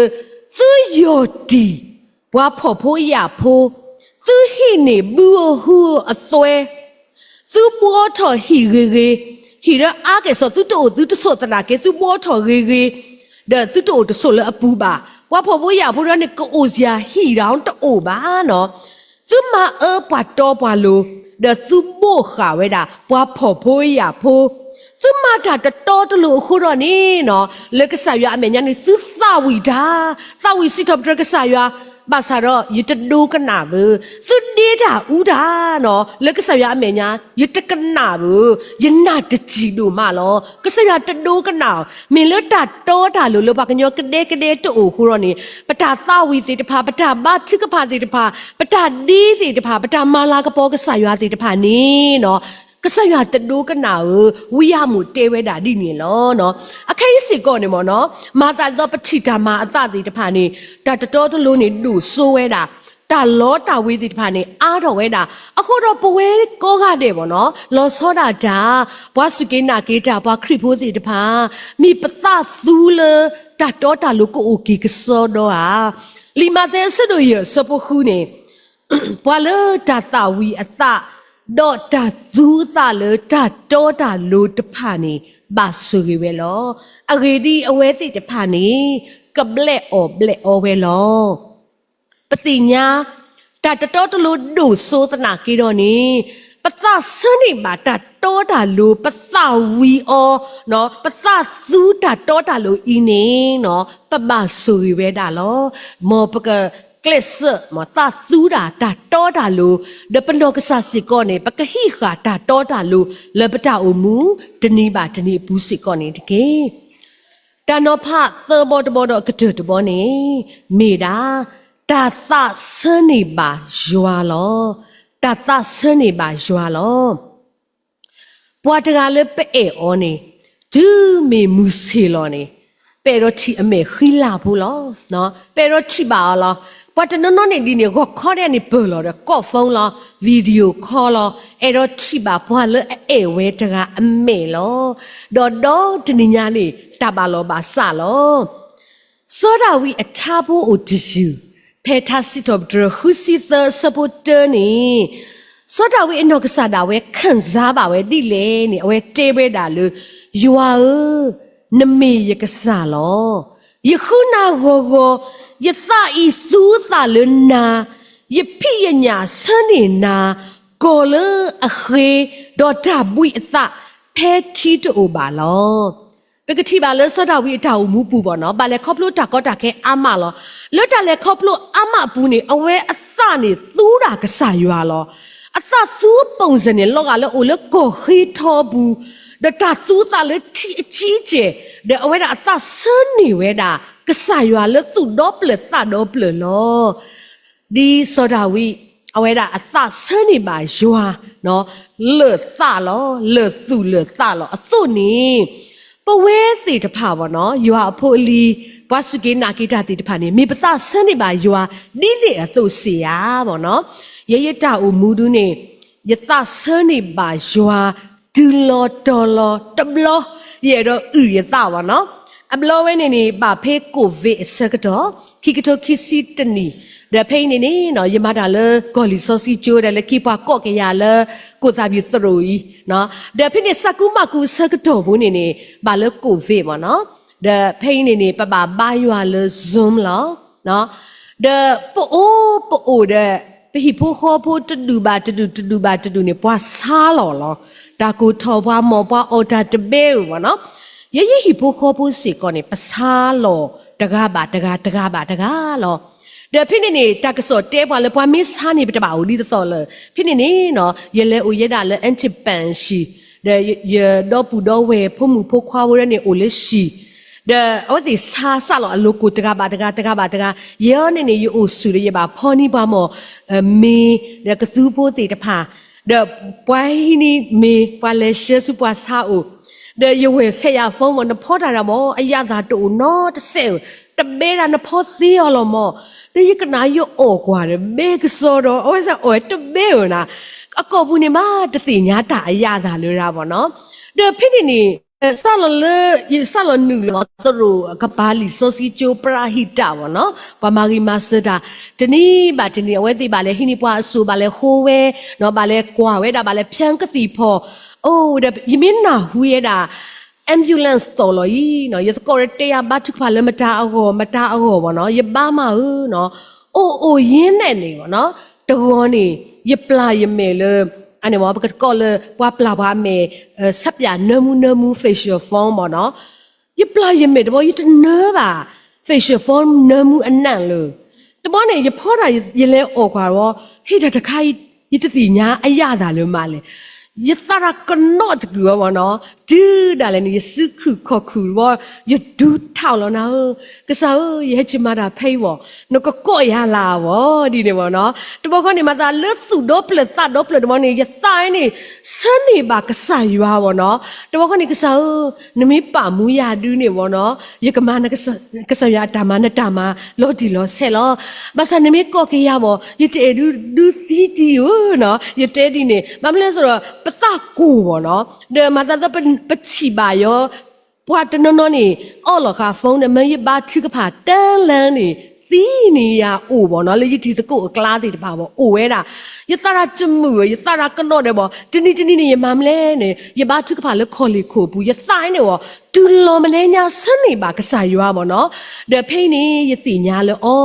သုယီၢ်တံၢ် ပှၤဖှီၣ်ဖိယာ်ဖိ, သုဟံးန့ၢ်ဘုဧိၤဟုဧိၤအသွဲ, သုဘှီထီၣ်ဟံၣ်ဂ့ၤဂ့ၤ, ဟံၣ်ဒီးအါကဲၣ်ဆိး သုတအိၣ်သုတဆိးသနာ်က့ သုဘှီထီၣ်ဂ့ၤဂ့ၤ, ဒီးသုတအိၣ်တဆိးလၢအပူၤဘၣ်. ပှၤဖှီၣ်ဖိယာ်ဖိဒၣ်န့ၣ် ကအိၣ်စ့ၢ်ဟံၣ်ဒီးတအိၣ်ဘၣ်နီၤ. သုမၤအၢပှၤတီပှၤလိၤ, ဒီးသုဘိးဃာ်ဝဲဒၣ် ပှၤဖှီၣ်ဖိယာ်ဖိ, သုမၤတၢ်တတီတလိၤအဃိဒီးန့ၣ်နီၤ, လၢကစၢ်ယွၤအမဲာ်ညါန့ၣ် သုသးဝံၣ်တၢ်, သးဝံၣ်စံးထီၣ်ပတြၢၤကစၢ်ယွၤ, ဘၣ်ဆၣ်ဒီးယတဒိကနၣ်ဘၣ်, သုဒ့တၢ်အူတၢ်နီၤ, လၢကစၢ်ယွၤအမဲာ်ညါ ယတကနၣ်ဘၣ်, ယနာ်တစံၣ်ဒိၣ်မးလီၤ. ကစၢ်ယွၤတဒိကနၣ်, မ့ၢ်လၢတၢ်တီတၢ်လိၤလၢပှၤကညီကဒဲကဒဲတအိၣ်အဃိဒီးန့ၣ်, ပတၢ်သးဝံၣ်သ့ၣ်တဖၣ်, ပတၢ်ဘါထုကဖၣ်သ့ၣ်တဖၣ်, ပတၢ်ဒ့သ့ၣ်တဖၣ်, ပတၢ်မၤလၤကပီၤကစၢ်ယွၤသ့ၣ်တဖၣ်န့ၣ်နီၤ, ကစၢ်ယွၤတဒိကနၣ်ဧၢ, ဝံအၤမိၣ်တဲဝဲဒၣ်ဒ်န့ၣ်လီၤ. အခဲအံၤစ့ၢ်ကီးန့ၣ်မ့ၢ်နီၤ, မၤသးဒ်သိးပထံၣ်တၢ်မၤအသးသ့ၣ်တဖၣ်န့ၣ်, တၢ်တတီတလိၤန့ၣ်ဒိၣ်စိဝဲဒၣ်, တၢ်လီတၢ်ဝ့ၤသ့ၣ်တဖၣ်န့ၣ် အါထီၣ်ဝဲဒၣ်. အဃိဒီးပဝဲကိးဂၤဒဲးဘၣ်နီၤ လီၤဆီဒၣ်တၢ် ပှၤစူၢ်က့ၤနာ်က့ၤတၢ် ပှၤခရံာ်ဖိသ့ၣ်တဖၣ် မ့ၢ်ပသးသူလၢတၢ်တီတၢ်လိၤကအိၣ်က့ၤကစီဒီဧါ. လံာ်မးသဲအဆၢဒိၣ်ယဲၢ်အဆၢဖိဃုန့ၣ် ပှၤလၢတၢ်သၣ်ဝံၤအသး ဒီးတၢ်သူအသးလၢတၢ်တီတၢ်လိၤတဖၣ်န့ၣ် ဘၣ်ဆိၣ်ဂ့ၤဝဲလီၤ. အဂ့ၢ်ဒ်အံၤ, အဝဲသ့ၣ်တဖၣ်န့ၣ် ကဘျဲးအီၣ်ဘျဲးအီဝဲလီၤ. ပသ့ၣ်ညါ တၢ်တတီတလိၤဒိၣ်စိသနာ်က့ဒီးန့ၣ် ပသးဆၢန့ၢ်ဘၣ်တၢ်တီတၢ်လိၤ, ပသးဝံၤအီၤ, ပသးသူတၢ်တီတၢ်လိၤအံၤန့ၣ် ပဘၣ်ဆိၣ်ဂ့ၤဝဲဒၣ်လီၤ. မ်ပကကျဲးစၢး မ်သးသူတၢ် တၢ်တီတၢ်လိၤ, ဒီးပနီၢ်ကစၢ်စ့ၢ်ကီးန့ၣ် ပကဟံးဃာ်တၢ်တီတၢ်လိၤ လၢပတၢ်အိၣ်မူ တနံၤဘၣ်တနံၤအပူၤစ့ၢ်ကီးန့ၣ်တက့ၢ်. တၢ်နီၤဖးသၢဘီတဘီဒီးအကတၢၢ်တဘီန့ၣ် မ့ၢ်ဒၣ် တၢ်သးဆၢန့ၢ်ဘၣ်ယွၤလီၤ. တၢ်သးဆၢန့ၢ်ဘၣ်ယွၤလီၤ. ပှၤတဂၤလၢပအဲၣ်အီၤန့ၣ် တုၤမ့ၢ်မုၢ်ဆ့ၣ်လီၤန့ၣ် ပအဲၣ်ဒိးထံၣ်အမဲာ်ဃံလၤဖိလီၤ. ပအဲၣ်ဒိးထံၣ်ဘၣ်အီၤလီၤ. ပှၤတနီၤနီၤန့ၣ်ဒ်န့ၣ် ဂီၤခီဒဲးန့ၣ်ပၢၢ်လီၤဒီး ကိး phone လီၤ, video call လီၤ, အဲၣ်ဒိးထံၣ်ဘၣ်ပှၤလၢအအဲၣ်ဝဲတဂၤအမဲာ်လီၤ. ဒီးဒီတနံၤညါန့ၣ် တၢ်ဘၣ်လီၤဘၣ်စးလီၤ. စီၤဒၤဝံးအထါဖိအိၣ်တယုၢ်, ဖဲထါစံးထီၣ်ပတြၢၤဃုဆံသၢအဆၢဖိတၢန့ၣ်, စီၤဒၤဝံးအနီၢ်ကစၢ်ဒၣ်ဝဲ ခံစား ဘၣ်ဝဲဒ်လဲၣ်န့ၣ် အဝဲတဲဝဲဒၣ်လၢ ယွၤဧၢ, နမ့ၢ်ယကစၢ်လီၤ. ယဃုနၤဂီၤဂီၤ, ယသးအံၤသူအသးလၢနၤ, ယဖံးယညၣ်ဆၢန့ၢ်နၤ, ကီၢ်လၢအဃ့, ဒီးတၢ်ဘှံးအသး ဖဲထံတအိၣ်ဘၣ်လီၤ. ပကထံၣ်ဘၣ်လၢစီၤဒၤဝံးအတၢ်အိၣ်မူပူၤဘၣ်နီၤ, ဘၣ်လဲၤခီဖျိတၢ်ကီတၢ်ခဲအါမးလီၤ. လၢတၢ်လဲၤခီဖျိအါမးအပူၤန့ၣ် အဝဲအသးန့ၣ်သူဒၣ်ကစၢ်ယွၤလီၤ. အသးသူအ ပုံစံ န့ၣ် လီၤဂာ်လၢအိၣ်လၢကီၢ်ဃ့ထီအပူၤ, ဒီးတၢ်သူအသးလၢထံအကံကဲၢ်, ဒီးအဝဲဒၣ်အသးဆၢန့ၢ်ဝဲဒၣ် ကစၢ်ယွၤလၢသူၣ်ဒီဖျၢၣ်သးဒီဖျၢၣ်လီၤ. ဒ်စီၤဒၤဝံး အဝဲဒၣ်အသးဆၢန့ၢ်ဘၣ်ယွၤ လၢာ်သးလီၤ, လၢာ်သူၣ်လၢာ်သးလီၤအသိးန့ၣ်, ပဝဲသ့ၣ်တဖၣ်ဘၣ်နီၤ, ယွၤအဖိအလံၤ, ပှၤစူၢ်က့ၤနာ်က့ၤတၢ်သ့ၣ်တဖၣ်န့ၣ် မ့ၢ်ပသးဆၢန့ၢ်ဘၣ်ယွၤ ဒ်န့ၣ်အသိးစ့ၢ်ဧါဘၣ်နီၤ. ယဲယတၢ်အိၣ်မူဒုန့ၣ် ယသးဆၢန့ၢ်ဘၣ်ယွၤ တုၤလီၤတီၤလီၤတဘျီ, ယအဲၣ်ဒိးအုၣ်ယသးဘၣ်နီၤ. အဘျီဝဲန့ၣ်န့ၣ် ဘၣ်ဖဲ ကိုဗစ် အဆၢကတီၢ် ခံကထိခံဆံတနံၣ်, ဒီးဖဲအံၤန့ၣ်န့ၣ် ယမၤတၢ်လၢကီၢ်လံာ်စီဆှံကၠိ ဒီးလၢခံပှၤကိးကယၤလၢ ကိၣ်သၣ်ဘံၣ်သရိာ်အံၤ, ဒီးဖဲန့ၣ် စးကူမးကူအဆၢကတီၢ်ဖိန့ၣ်န့ၣ် ဘၣ်လၢ ကိုဗစ် ဘၣ်နီၤ. ဒီးဖဲအံၤန့ၣ်န့ၣ် ပဘၣ်ဘါယွၤလၢ Zoom လီၤ. ဒီးပအိၣ်ပအိၣ်ဒီး ပဟံၣ်ဖိဃီဖိတဒူၣ်ဘၣ်တဒူၣ် တဒူၣ်ဘၣ်တဒူၣ်န့ၣ် ပှၤဆါလီၤလီၤ. တၢ်ကိၢ်ထီၣ်ပှၤမီၢ် ပှၤအီၣ်တၢ်တဘဲဧိၤဘၣ်နီၤ. ယဲယဟံၣ်ဖိဃီဖိစ့ၢ်ကီးန့ၣ် ပဆါလီၤတဂၤဘၣ်တဂၤ တဂၤဘၣ်တဂၤလီၤ. ဒီးဖဲန့ၣ်န့ၣ် တၢ်ကစီၣ်တဲပှၤလၢပှၤမ့ၢ်ဆါန့ၣ် ပတဘၣ်အိၣ်ဒ်သိးသိးလၢၤ. ဖဲန့ၣ်န့ၣ်နီၤ ယလဲၤအိၣ်ယဲဒၣ်လၢ Antipan ဟံၣ်, ဒီးယဒီပုၢ်ဒီဝဲၢ် ဖိမုၣ်ဖိခွါဖိဒၣ်န့ၣ် အိၣ်လၢဟံၣ်, ဒီးအဝဲသ့ၣ်ဆါစးလီၤအလိၤကိၣ်တဂၤဘၣ်တဂၤ တဂၤဘၣ်တဂၤ, ယဲအံၤန့ၣ်န့ၣ် ယအိၣ်ဆူၣ်ဒီး ယဘၣ်ဖီန့ၢ်ပှၤမီၢ် မ့ၤ ဒီးကသူဖိသ့ၣ်တဖၣ်, ဒီးပှၤဟံးန့ၢ်မ့ၤ ပှၤလဲၤဆှၢဆူပှၤဆါအိၣ်, ဒီးယဝဲၢ်ဆဲးယၤ phone မီၢ် နဖီတၢ်ဒၣ်မီၢ် အယၤသၣ်တအိၣ်နီတစဲးဧိၤ, တဘဲဒၣ်နဖီသ့အီၤလီၤမီၢ်. ဒီးယကနၣ်ယအီၣ်ကွၢ်ဒီး ဘဲကစီဒီး အဝဲစ့ၢ်အီၣ်တဘဲဧိၤနၤ, အကိာ်ပူၤန့ၣ်မး တသ့ၣ်ညါတၢ်အယၤသၣ်လၢဒၣ်ဘၣ်နီၤ. ဒီးဖဲန့ၣ်န့ၣ် စးလီၤလၢ ယစးလီၤနုာ်လီၤသရိာ်ကပၤလံာ်စီဆှံကၠိ ပရၤဟံၣ်တၢ်ဘၣ်နီၤ, ပှၤမၤဂ့ၤမၤစၢၤတၢ် တနံၤဘၣ်တနံၤ အဝဲသ့ၣ်ဘၣ်လဲၤဟံးန့ၢ်ပှၤအစိၣ် ဘၣ်လဲၤဃိဝဲ, ဘၣ်လဲၤကွၢ်ဝဲဒၣ် ဘၣ်လဲၤဖၠၢကသံၣ်ဖီၣ်, အိၣ်ဒီး ယမ့ၢ်နၢ်ဟူဝဲဒၣ် ambulance သီၣ်လီၤအံၤနီၤ, ယသကိးဒီးတဲယၤဘါထုကဖၣ်လၢမတၤအဂီၢ် မတၤအဂီၢ်ဘၣ်နီၤ, ယဘါမးဧၢနီၤ, အိၣ်အိၣ်ယဲန့ၣ်န့ၣ်ဘၣ်နီၤ, တဂီၤန့ၣ် ယပျၢ်ယမဲာ်လၢ အန့ၣ်မီၢ် ပကကိးလၢပှၤပျၢ်ပှၤအမဲာ် ဆပ်ပြာနၢမူနၢမူ facial foam ဘၣ်နီၤ, ယပျၢ်ယမဲာ်တဘျီ ယတနၢဘၣ် facial foam နၢမူအနၢ်လၢၤ. တဘျီန့ၣ် ယဖီတၢ် ယလဲၤအီၣ်ကွၢ်ဝဲ, ဟ့ၣ်တၢ်တခါအံၤ ယတသ့ၣ်ညါအယၤသၣ်လၢၤမးလဲၣ်. ယသးတၢ်ကနီၣ်တကုာ်အီၤဘၣ်နီၤ, တ တုၤဒၣ်လဲာ်န့ၣ် ယစုခူၣ်ခီၣ်ခူၣ်ဝံၤ ယဒူထးလီၤနၤဧၢ, ကစၢ်ဧၢ, ယဟဲက့ၤမၤတၢ်ဖဲအံၤဘၣ်, နကကိးယၤလၢ်ဘၣ်ဒ်န့ၣ်ဘၣ်နီၤ. တဘျီဃီန့ၣ် မၤသးလၢသူၣ်ဒီဖျၢၣ်သးဒီဖျၢၣ်တဘျီန့ၣ် ယသးဝဲန့ၣ် ဆၢန့ၢ်ဘၣ်ကစၢ်ယွၤဘၣ်နီၤ. တဘျီဃီန့ၣ် ကစၢ်ဧၢ, နမ့ၢ်ပာ်မူယၤဒုန့ၣ်ဘၣ်နီၤ, ယကမၤ ကစၢ်ယွၤအတၢ်မၤ နတၢ်မၤ လီၤတံၢ်လီၤဆဲးလီၤ. ဘၣ်ဆၣ်နမ့ၢ်ကိးက့ၤယၤဘၣ်, ယတအဲၣ်ဒုးဒုးသံတံၢ်ဧၢနီၤ, ယတဲဒ်န့ၣ်. ဘၣ်မနုၤလဲၣ်ဒီး ပသးကိၢ်ဘၣ်နီၤ. ဒီးမၤသးဒ်သိးပထံၣ်ဘၣ်ယီၤ ပှၤတနီၤနီၤန့ၣ် အီၣ်လီၤဃာ် phone န့ၣ် မ့ၢ်ယဘါထုကဖၣ်တလၢန့ၣ် သံန့ၢ်ယၤအိၣ်ဘၣ်နီၤ, လၢယတံၤသကိးအကျါသ့ၣ်တဖၣ်ဘၣ် အိၣ်ဝဲဒၣ်. ယသးတၢ်တမုာ်ဧၢ, ယသးတၢ်ကနီၣ်ဒဲးဘၣ်, တနံၤတနံၤန့ၣ် ယမၤမနုၤလဲၣ်န့ၣ် ယဘါထုကဖၣ်လၢခီၣ်လ့ၣ်ခိၣ်အပူၤ ယသးန့ၣ်ဘၣ်, တုၤလီၤမနုၤညါ ဆၢန့ၢ်ဘၣ်ကစၢ်ယွၤဘၣ်နီၤ. ဒီးဖဲအံၤန့ၣ် ယသ့ၣ်ညါလၢအီ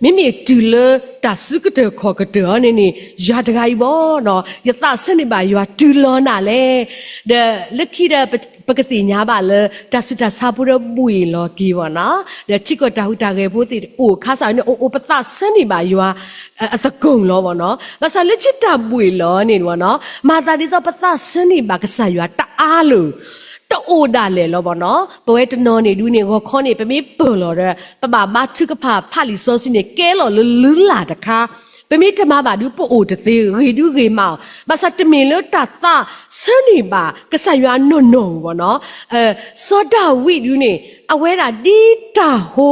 ၤ, မ့မ့ၢ်တုၤလၢတၢ်စုကတၢၢ်ခီၣ်ကတၢၢ်အီၤန့ၣ်န့ၣ် ယၤတဂၤအံၤဘၣ်နီၤ, ယသးဆၢန့ၢ်ဘၣ်ယွၤတုၤလီၤနၤလဲၣ်. ဒီးလၢခံဒီး ပကသ့ၣ်ညါဘၣ်လၢ တၢ်ဆူးတၢ်ဆါဖိဒီးဘှ့ၣ်လီၤက့ၤဘၣ်နီၤ, ဒီးထံကီၢ်တၢ်ဟူးတၢ်ဂဲၤဖိသ့ၣ်အိၣ်ခါစးန့ၣ် အိၣ်အိၣ်ပသးဆၢန့ၢ်ဘၣ်ယွၤ အသကိးလီၤဘၣ်နီၤ. ဘၣ်ဆၣ်လၢခံတၢ်ဘှ့ၣ်လီၤန့ၣ်ဘၣ်နီၤ, မၤသးဒ်သိးပသးဆၢန့ၢ်ဘၣ်ကစၢ်ယွၤတအါလၢၤ တအိၣ်ဒၣ်လဲာ်လီၤဘၣ်နီၤ. ပဝဲတနီၤန့ၣ်ဒုးန့ၣ် ဂီၤခီန့ၣ် ပမ့ၢ်ပၢၢ်လီၤဒီး ပဘၣ်ဘါထုကဖၣ်ဖးလံာ်စီဆှံန့ၣ် ကဲလီၤလၢလုၢ်လၢ်တခါ, ပမ့ၢ်တမၤဘၣ်ဒုး ပအိၣ်တသ့ ဂ့ၤဒုးဂ့ၤမးအီၤ. ဘၣ်ဆၣ်တမ့ၢ်လၢတၢ်သးဆၢန့ၢ်ဘၣ် ကစၢ်ယွၤနီၢ်နီၢ်ဘၣ်နီၤ. စီၤဒၤဝံးဒုးန့ၣ် အဝဲဒၣ်ဒ်တၢ်ဟိ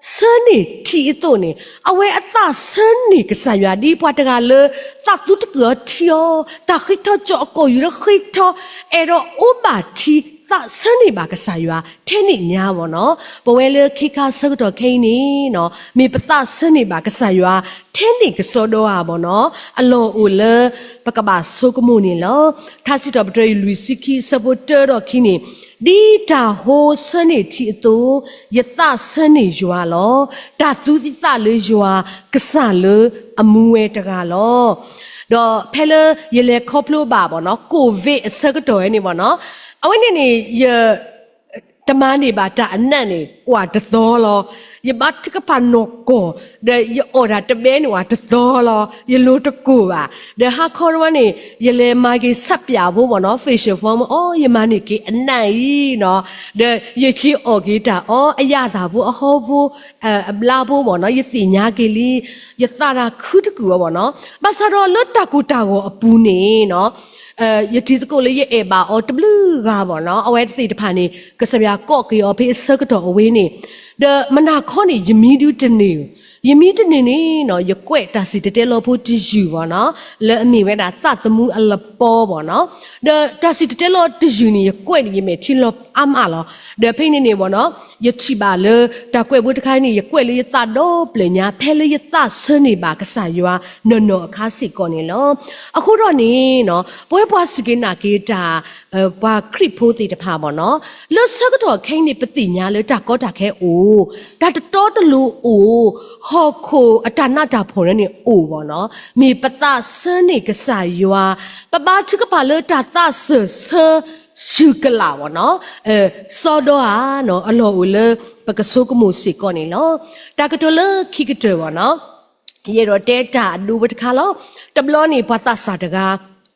ဆၢန့ၢ်ထံအသိးန့ၣ် အဝဲအသးဆၢန့ၢ်ကစၢ်ယွၤဒ်ပှၤတဂၤလၢ သးသူတကုၢ်အီၤထံအီၤ, တၢ်ဃ့ထီၣ်ကၠီၣ်အကိာ်ယူၤလၢဃ့ထီၣ်, အဲၣ်ဒိးအိၣ်ဘၣ်ထံ သးဆၢန့ၢ်ဘၣ်ကစၢ်ယွၤထဲန့ၣ်ညါဘၣ်နီၤ. ပဝဲလၢခ့ခါဆၢကတီၢ်ခဲအံၤန့ၣ်နီၤ, မ့ၢ်ပသးဆၢန့ၢ်ဘၣ်ကစၢ်ယွၤထဲန့ၣ်ကစီဒီဧါဘၣ်နီၤ, အလီၢ်အိၣ်လၢပကဘၣ်ဆိကမိၣ်န့ၣ်လီၤ. ထါစံးထီၣ်ပတြၢၤ လွံၢ်ဆံခံအဆၢဖိတၢဒီးခံန့ၣ်, ဒ်တၢ်ဟိဆၢန့ၢ်ထံအသိး, ယသးဆၢန့ၢ်ယွၤလီၤ. တၢ်သူယသးလၢယွၤ, ကစၢ်လၢအမူဝဲတဂၤလီၤ. ဒီးဖဲလၢယလဲၤခီဖျိဘၣ်ဘၣ်နီၤ, ကိၣ်ဝ့းအဆၢကတီၢ်ဝဲန့ၣ်ဘၣ်နီၤ, အဝဲန့ၣ်န့ၣ် ယ တမၤန့ၢ်ဘၣ်တၢ်အနၢၣ်န့ၣ် ပှၤတသီလီၤ. ယဘါထုကဖၣ်နီၢ်ကီၢ်, ဒီးယအီၣ်တၢ်တဘဲန့ၣ် ပှၤတသီလီၤ. ယလိၤတကိၢ်ဘၣ်. ဒီးဟါခီတဝဲန့ၣ် ယလဲၤမၤက့ၤဆပ်ပြာဘိဘၣ်နီၤ, facial foam အီၤ ယမၤန့ၢ်က့ၤအနၢၣ်အံၤနီၤ, ဒီးယက့ၤအီၣ်က့ၤတၢ်အီၤ အယၣ်သၣ်ဖိ အဟီဖိ အဘျါဖိဘၣ်နီၤ, ယသ့ၣ်ညါက့ၤလံ, ယသးတၢ်ခုတကုာ်အီၤဘၣ်နီၤ. ဘၣ်ဆၣ်ဒီးလၢတၢ်ကိၢ်တၢ်ဂီၤအပူၤန့ၣ်နီၤ, ယတံၤသကိးလၢယအဲၣ်ဘၣ်အီၤတဘျုးဂၤဘၣ်နီၤ, အဝဲသ့ၣ်တဖၣ်န့ၣ် ကစၢ်ယွၤကိးက့ၤအီၤဖဲအဆၢကတီၢ်အဝဲန့ၣ်, ဒီးမနၤခီန့ၣ် ယမံဒုးတန့ၢ်ဧၢ, ယမံတန့ၢ်န့ၣ်နီၤ, ယကွဲးတၢ်စံၣ်တဲၤတဲလီၤဖိတယုၢ်ဘၣ်နီၤ, လၢအမ့ၢ်ဝဲဒၣ်သးသမူအလပီဘၣ်နီၤ, ဒီးတၢ်စံၣ်တဲၤတဲလီၤတယုၢ်န့ၣ် ယကွဲးန့ၣ် ယမဲာ်ထံလီၤအါမးလီၤ. ဒီးဖဲန့ၣ်န့ၣ်ဘၣ်နီၤ, ယထံၣ်ဘၣ်လၢတၢ်ကွဲးဖိတခါန့ၣ် ယကွဲးလၢယသးဒီဖျၢၣ်ညါ ဖဲလၢယသးဆၢန့ၢ်ဘၣ်ကစၢ်ယွၤနီၢ်နီၢ်အခါစ့ၢ်ကီးန့ၣ်လီၤ. အဃိဒီးန့ၣ်နီၤ, ပဝဲပှၤစူၢ်က့ၤနာ်က့ၤတၢ် ပှၤခရံာ်ဖိသ့ၣ်တဖၣ်ဘၣ်နီၤ, လၢဆၢကတီၢ်ခဲအံၤန့ၣ် ပသ့ၣ်ညါလၢတၢ်ကီတၢ်ခဲအိၣ်, တၢ်တတီတလိၤအိၣ်, ဟီၣ်ခိၣ်အတၢ်နးတၢ်ဖှီၣ်န့ၣ်အိၣ်ဘၣ်နီၤ, မ့ၢ်ပသးဆၢန့ၢ်ကစၢ်ယွၤ, ပဘါထုကဖၣ်လၢတၢ်သးစၢၢ်ဆၢဆူၣ်ကလာ်ဘၣ်နီၤ, စီဒီဧါနီၤ, အလီၢ်အိၣ်လၢပကဆိကမိၣ်စ့ၢ်ကီးန့ၣ်လီၤ. တၢ်ကတိၤလၢခံကတၢၢ်ဘၣ်နီၤ ယအဲၣ်ဒိးတဲတၢ်အဒိဝဲတခါလီၤ. တဘျီန့ၣ် ပှၤသးစၢ်တဂၤ,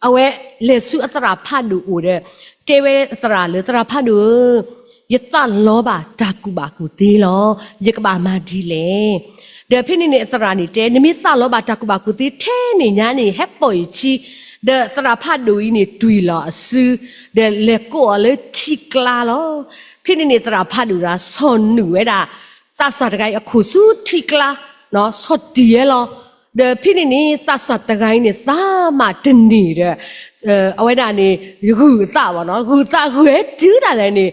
အဝဲလဲၤဆူအသရၣ်ဖးဒိၣ်အိၣ်ဒီး တဲဝဲသရၣ်လၢ သရၣ်ဖးဒိၣ်ဧၢ, ယသးလီဘၣ်တၢ်ကူၣ်ဘၣ်ကူၣ်သ့လီၤ. ယကဘၣ်မၤဒ်လဲၣ်. ဒီးဖဲန့ၣ်န့ၣ် အသရၣ်န့ၣ်တဲ နမ့ၢ်သးလီဘၣ်တၢ်ကူၣ်ဘၣ်ကူၣ်သ့ထဲန့ၣ်ညါန့ၣ် ဟဲပိာ်ယခံ, ဒီးသရၣ်ဖးဒိၣ်အံၤန့ၣ် တွံၢ်လီၤအစု, ဒီးလဲၤကိးအီၤလၢထံကျါလီၤ. ဖဲန့ၣ်န့ၣ် သရၣ်ဖးဒိၣ်တဂၤ ဆီၣ်နုာ်ဝဲဒၣ် သးစၢ်တဂၤအံၤအခိၣ်ဆူထံကျါ, ဆီၣ်တံၢ်ဝဲလီၤ. ဒီးဖဲန့ၣ်န့ၣ် သးစၢ်တဂၤအံၤန့ၣ် သးမးတန့ၢ်ဒီး အဝဲဒၣ်န့ၣ် ဂုာ်အသးဘၣ်နီၤ, ဂုာ်သးဂုာ်ဟဲတုၤဒၣ်လဲာ်န့ၣ်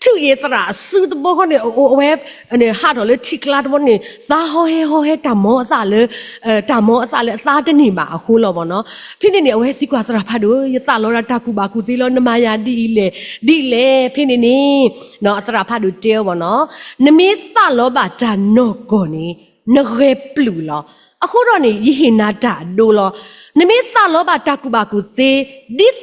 ထုးယံာ်သရၣ်အစုတဘိဃီန့ၣ် အဝဲ ဟးထီၣ်လၢထံကျါတဘိန့ၣ် သးဟီဟဲဟီဟဲတၢ်မီအသးလၢ တၢ်မီအသးလၢအသးတန့ၢ်ဘၣ်အဃိလီၤဘၣ်နီၤ. ဖဲန့ၣ်န့ၣ် အဝဲသံကွၢ်သရၣ်ဖးဒိၣ် ယသးလီဒၣ်တၢ်ကူၣ်ဘၣ်ကူၣ်သ့လီၤ နမၤယၤဒ်အံၤလဲၣ် ဒ်လဲၣ်. ဖဲန့ၣ်န့ၣ် အသရၣ်ဖးဒိၣ်တဲအီၤဘၣ်နီၤ, နမ့ၢ်သးလီဘၣ်တၢ်နီၢ်ကီၢ်န့ၣ် နဂဲၤပျုၢ်လီၤ. အဃိဒီးန့ၣ် ယဟ့ၣ်နၤတၢ်အဒိလီၤ. နမ့ၢ်သးလီဘၣ်တၢ်ကူၣ်ဘၣ်ကူၣ်သ့ ဒ်သိး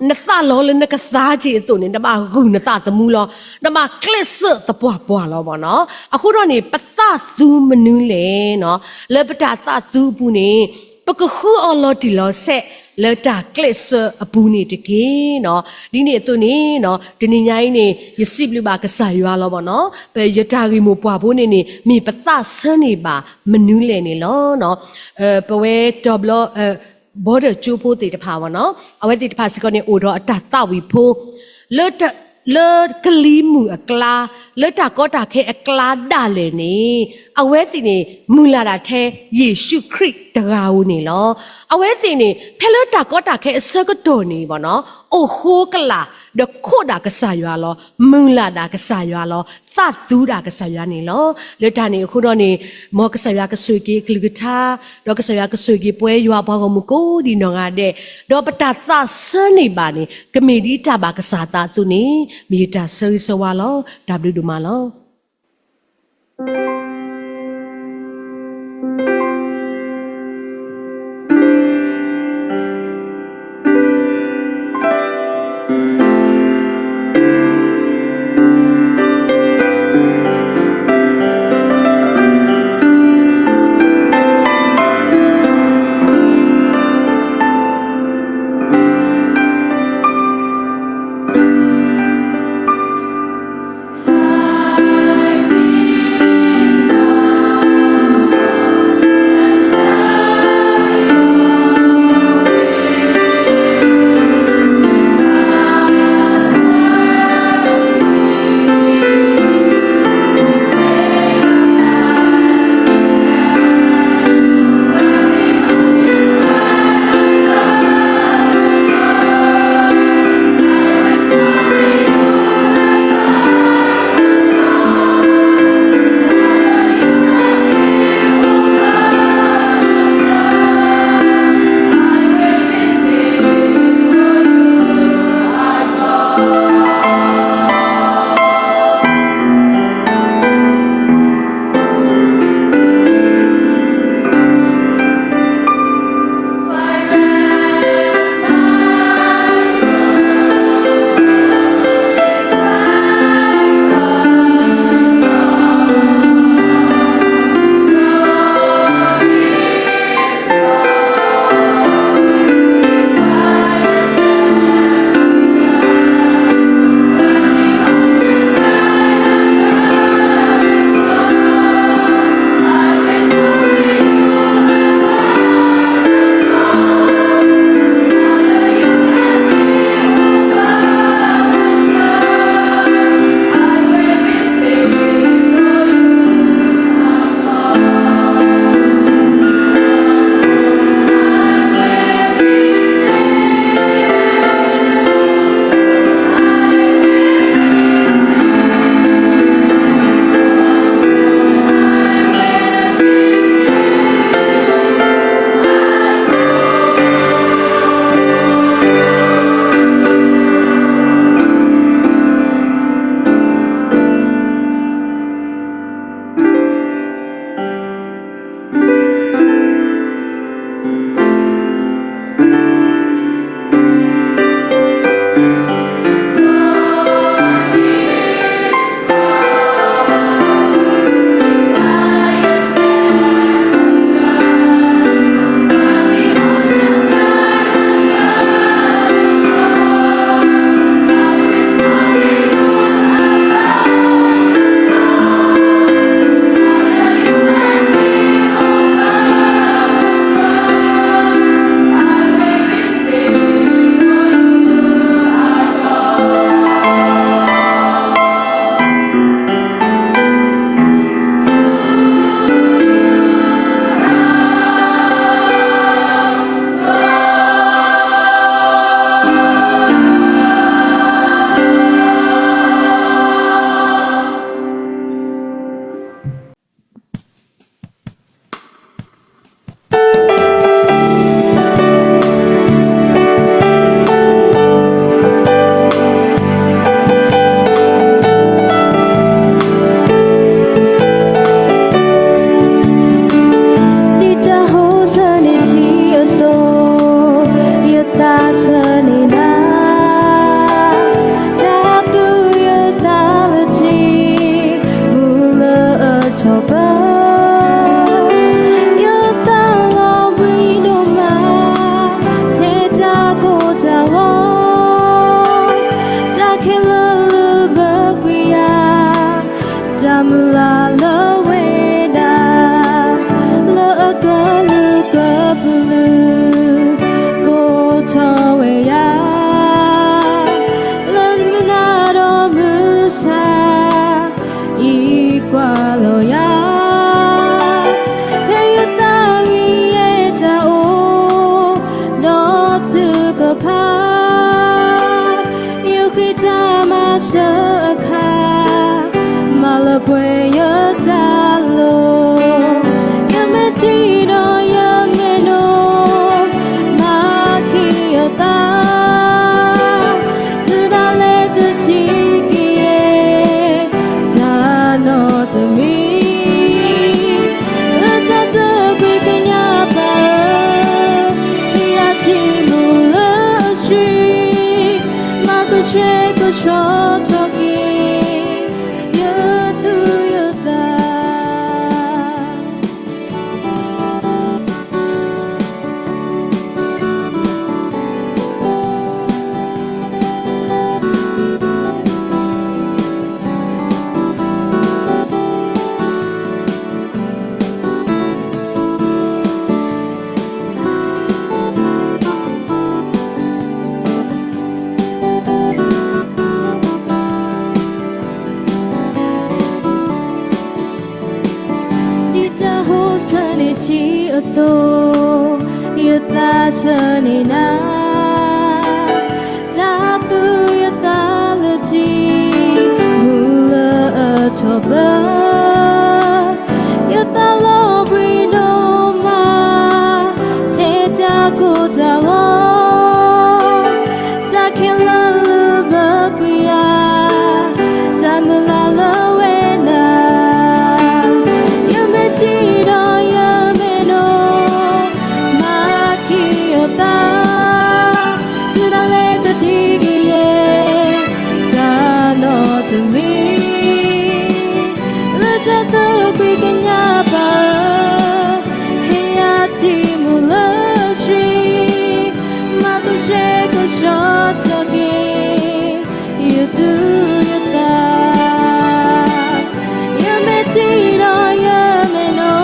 နသးလီလၢနကသါက့ၤအသိးန့ၣ် နဘၣ်ဂုာ်နသးသမူလီၤ. နဘၣ်ကျဲးစၢးသပှၢ်ပှၢ်လီၤဘၣ်နီၤ. အဃိဒီးန့ၣ် ပသးသူမနုၤလဲၣ်နီၤ. လၢပတၢ်သးသူအပူၤန့ၣ် ပကဃုအီၤလီၤတံၢ်လီၤဆဲးလၢတၢ်ကျဲးစၢးအပူၤန့ၣ်တက့ၢ်. ဒ်န့ၣ်အသိးန့ၣ် တနံၤညါအံၤန့ၣ် ယစံးဘျုးဘၣ်ကစၢ်ယွၤလီၤဘၣ်နီၤ. ပယတၢ်ဂ့ၢ်မိၢ်ပှၢ်ဖိန့ၣ်န့ၣ် မ့ၢ်ပသးဆၢန့ၢ်ဘၣ်မနုၤလဲၣ်န့ၣ်လီၤ. ပဝဲတီၤဘျီ ဘီဒၢၣ်ကၠိဖိသ့ၣ်တဖၣ်ဘၣ်နီၤ အဝဲသ့ၣ်တဖၣ်စ့ၢ်ကီးန့ၣ် အိၣ်ဒီးအတၢ်သးဝံၣ်ဖိ လၢကလံၤမုၢ်အကျါ, လၢတၢ်ကီတၢ်ခဲအကျါဒၣ်လဲာ်န့ၣ် အဝဲသ့ၣ်န့ၣ် မုၢ်လၢ်ဒၣ်ထဲယ့ၣ်ၡူးခရံာ်တဂၤဧိၤန့ၣ်လီၤ. အဝဲသ့ၣ်န့ၣ် ဖဲလၢတၢ်ကီတၢ်ခဲအဆၢကတီၢ်န့ၣ်ဘၣ်နီၤ အိၣ်ဃိကလာ် ဒီးခိးဒၣ်ကစၢ်ယွၤလီၤ. မုၢ်လၢ်ဒၣ်ကစၢ်ယွၤလီၤ. သးသူဒၣ်ကစၢ်ယွၤန့ၣ်လီၤ. လၢတၢ်န့ၣ်အဃိဒီးန့ၣ် မ်ကစၢ်ယွၤကဆိၣ်ဂ့ၤက့ၤအကလုၢ်ကထါ, ဒီးကစၢ်ယွၤကဆိၣ်ဂ့ၤက့ၤပဝဲယွၤအပှၤဂီၢ်မုၢ်ကိးဒံးနီၢ်ဂၤဒဲး, ဒီးပတၢ်သးဆၢန့ၢ်ဘၣ်န့ၣ် ကမ့ၢ်ဒ်တၢ်ဘၣ်ကစၢ်သးအသိးန့ၣ် မ့ၢ်ယတၢ်ဆၢဂ့ၤဆၢဝါလီၤ. တၢ်ဘျုးဒိၣ်မးလီၤ. ဃ့တၢ်မၤစၢၤအခါ, မၤလၢပှဲၤယတၢ်လိၤ, ယမ့ၢ်ထံၣ်ဒီးယမဲာ်နိ, မၤက့ၤယသး, တုၤဒၣ်လဲာ်တထံၣ်က့ၤယဲ, တၢ်နီတမံၤ, လၢတၢ်သးကွံကညးပာ်ဧၢ, ဟ့ၣ်ယၤထံမူလၢအဆှံ, မၤကဆှဲကဆှီထီၣ်က့ၤ ယသူၣ်ယသး. ဒ်တၢ်ဟိးဆၢန့ၢ်ထံအသိး, ယသးဆၢန့ၢ်နၤ, တၢ်သူၣ်ယသးလၢထံ, မူလၢအထီၣ်ပၢ, ယသးလီၤဘှံးဒိၣ်မး, ထဲတၢ်ကိၢ်တၢ်ဂီၤ, တၢ်ခဲလၢာ်လၢဘၢကွံာ်ယၤ, တၢ်မုၢ်လၢ်လၢဝဲနၤ, ယမ့ၢ်ထံၣ်ဒီးယမဲာ်နိ, မၤက့ၤယသး, တုၤဒၣ်လဲာ်တထံၣ်က့ၤယဲ, တၢ်နီတမံၤ, လၢတၢ်သးကွံကညးပာ်ဧၢ, ဟ့ၣ်ယၤထံမူလၢအဆှံ, မၤကဆှဲကဆှီထီၣ်က့ၤ ယသူၣ်ယသး, ယမ့ၢ်ထံၣ်ဒီးယမဲာ်နိ,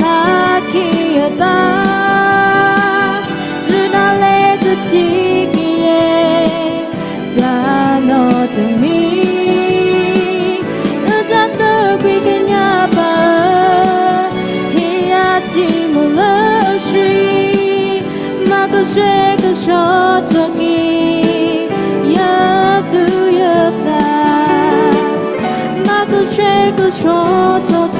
မၤက့ၤယသး, တုၤဒၣ်လဲာ်တထံၣ်က့ၤယဲ, တၢ်နီတမံၤ, လၢတၢ်သးကွံကညးပာ်ဧၢ, ဟ့ၣ်ယၤထံမူလၢအဆှံ, မၤကဆှဲကဆှီထီၣ်က့ၤ ယသူၣ်ယသး, မၤကဆှဲကဆှီထီၣ်